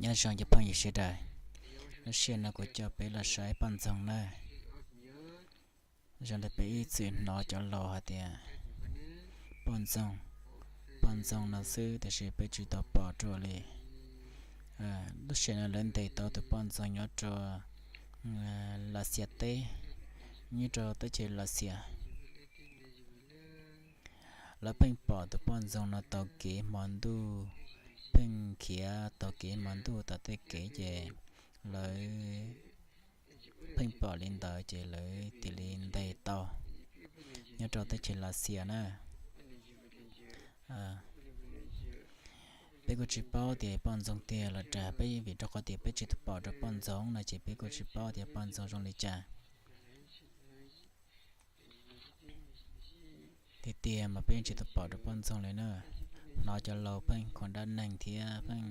Nyob zoo cov phooj ywg sawv daws, lub sij hawm no kuv coj peb los saib poj ntxoog na. Zoo li peb ib txwm hnov cov laus hais tias poj ntxoog, poj ntxoog no xwb tiam sis peb tsis tau pom dua li. Lub sij hawm no lawv ntes tau tus poj ntxoog nyob rau Lav Xias teb, nyob rau teb chaws Lav Xias. Lawv pheej pom tus poj ntxoog no taug kev hmo ntuj, pheej khiav taug kev hmo ntuj tom tej kev ces lawv pheej pom li ntawd ces lawv thiaj li ntes tau nyob rau teb chaws Lav Xias na. Peb kuj tsis paub tias poj ntxoog tiag los ras peb, vim rau qhov tias peb tsis tau pom rau poj ntxoog no ces peb kuj tsis paub tias poj ntxoog zoo li cas. Tiag tiag mas peb yeej tsis tau pom rau poj ntxoog li na. Hnov cov laus pheej khuam dab neeg thiab pheej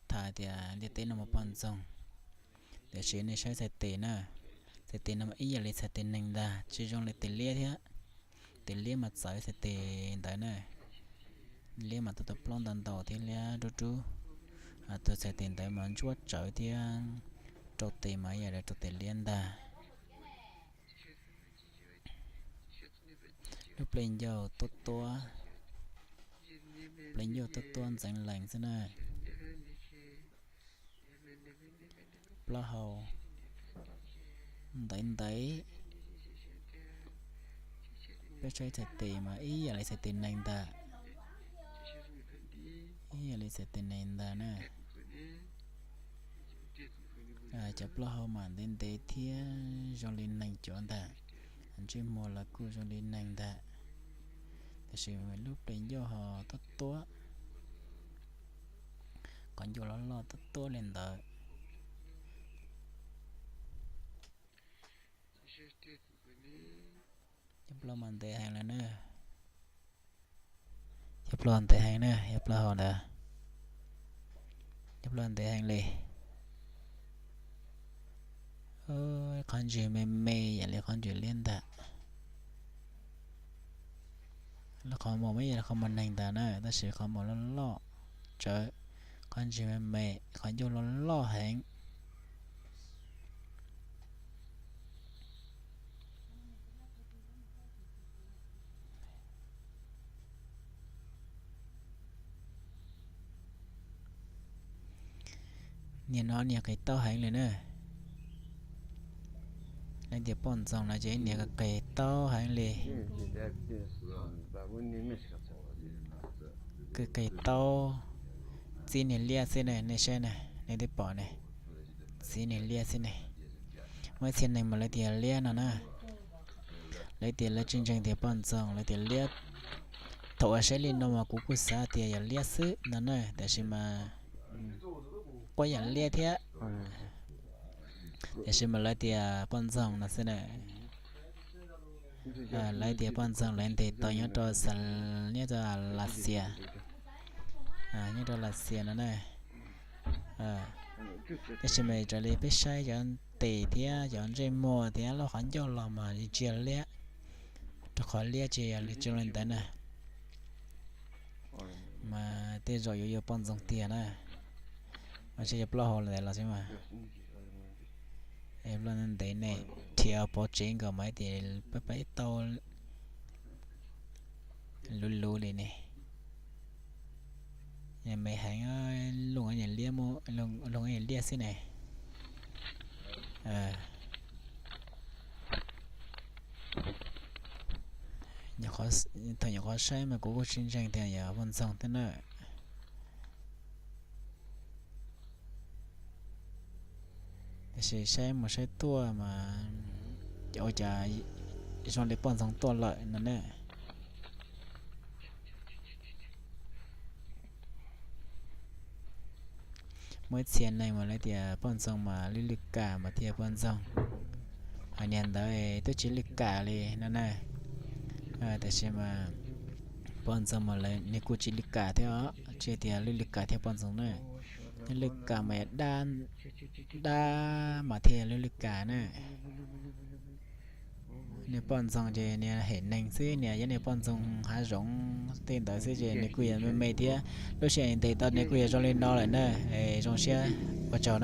tham tias ntiaj teb no muaj poj ntxoog. Tiam sis nej saib txhais tes na, txhais tes no mas ib yam li txhais tes neeg ntag, tsis zoo li tes liab thiab. Tes liab mas txawv txhais tes ntawd na. Liab mas tus tau plaub ntau ntau thiab liab rub rub. Tus txhais tes ntawd mas ntsuab tsawv thiab, rau tes mas yam li rau tes liab ntag. Lub plej ncauj tuab tuab, plej ncauj tuab tuab ntxeev lees xwb na. Plaub hau ntev ntev. Peb saib txhais tes mas ib yam li txhais tes neeg ntag, ib yam li txhais tes neeg ntag na. Cov plaub hau mas ntev ntev thiab zoo li neeg cov ntag. Ntsej muag los kuj zoo li neeg ntag, tiam sis lub plej ncauj ho tuab tuab, qhov ncauj loj loj tuab tuab li ntawd. Cov plaub mas ntev heev lawm na. Cov plaub ntev heev na, cov plaub hau ntawd, cov plaub ntev heev li. Qhov ntswg me me yam li qhov ntswg liab ntag. Lub qhov muag mas yam li qhov muag neeg ntag na, tab sis qhov muag loj loj tsawv, qhov ntswg me me, qhov ncauj loj loj heev. Niag no niag qis taub heev li na. Leej tias poj ntxoog no ces niag qis taub heev li. Qis taub, txib niag liab xwb ne, nej saib ne, nej twb pom ne, txib niag liab xwb ne. Muaj ib txhia neeg mas lawv tias liab no na, lawv tias lawv tsis ntseeg tias poj ntxoog, lawv tias liab. Thaum ua saib li no mas kuv kuj xav tias yog liab xwb no na, tiam sis mas puab yam liab thiab, tiam sis mas lawv tias poj ntxoog no xwb na. Lawv tias poj ntxoog lawv ntes tau nyob rau, nyob rau Lav Xias, nyob rau Lav Xias no na. Tab sis mas raws li peb saib cov tes thiab cov ntsej muag thiab lub qhov ncauj los mas tsis yog liab, rau qhov liab tsis yog li, tsis zoo li ntawd na. Mas tej zaum yuav yog poj ntxoog tiag na. Mas saib cov plaub hau ntawd los xwb mas, plaub ntev ne, rhiav pov tsev nkaus mas tias peb peb tau luv luv li ne. Me heev, luj liab, luj liab xwb ne. Thaum nyuam qhuav saib mas kuv kuj tsis ntseeg tias yog poj ntxoog thiab na. Tiam sis saib mus saib tuaj mas ua cas zoo li poj ntxoog tuaj lawm no ne. Muaj ib txhia neeg mas lawv tias poj ntxoog mas lwj lwj kam mas thiaj poj ntxoog. Hos niag ntawd twb tsis lwj kam li no na. Tiam sis mas poj ntxoog mas lawv nws kuj tsis lwj kam thiab os, tsis tias lwj lwj kam thiaj poj ntxoog na. Lwj lwj kam mas yog dab, dab mas thiaj lwj lwj kam na. Niag poj ntxoog ces niag hem neeg xwb, niag yog niag poj ntxoog hav zoov tej ntawd xwb ces nws kuj yog me me thiab. Lub sij hawm nws ntes tau nws kuj yog zoo li no lawm na. Zoo siab, ua tsaug na.